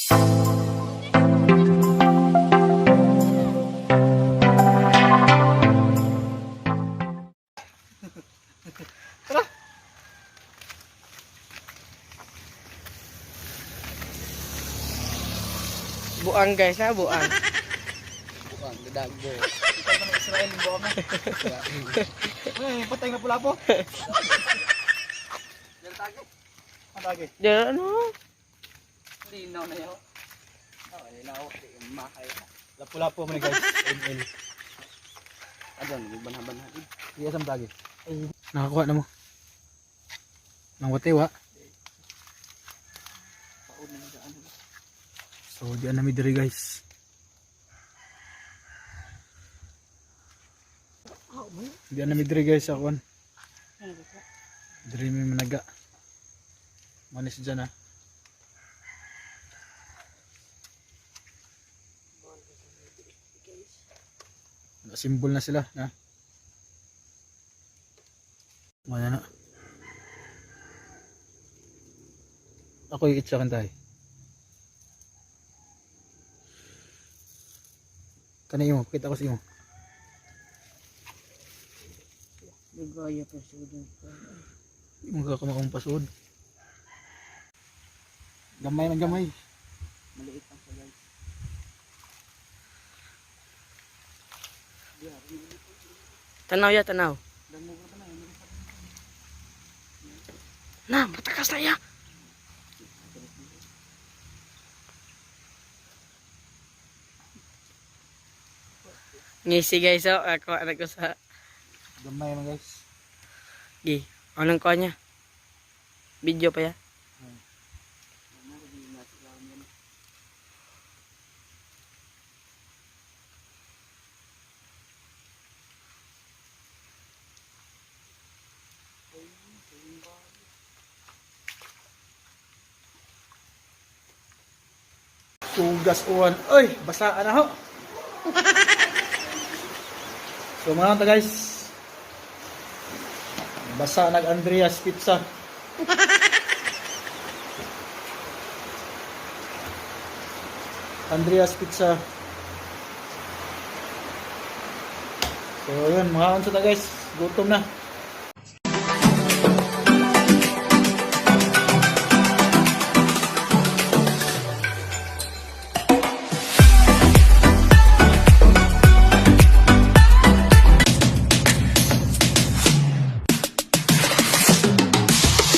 Buang guys ha, buang. Buang, dadagbo. Israel yung buwan. Ay, patay na pula po. Ang tagi. Diyan ano? Linaw na yun. Oh, linaw. Makay. Lapu-lapu mo ni guys. ML. Adon, banha-banha. Iya sam tagi. Nakakuha na mo. Nang watiwa. So diyan na mi diri guys. Diyan na mi diri guys akon. Diri mi managa. Manis dyan ah. Simbol na sila na. Wala na. Ako yung itsakan tayo. Kani imo, kita ko sa imo. Nagaya pa sa udon. Imo ka kumakong pasod. Gamay man gamay. Maliit ang siya guys. Tanaw ya, tanaw. Na, matakas na ya. Ngisi guys, oh. Ako, anak ko sa... Gamay man guys. Gi, anong kuha niya? Video pa ya? Tugas uwan. Oy, basa na ho. So mga ta guys. Basa nag Andreas Pizza. Andreas Pizza. So yun, mga unsa ta guys, gutom na.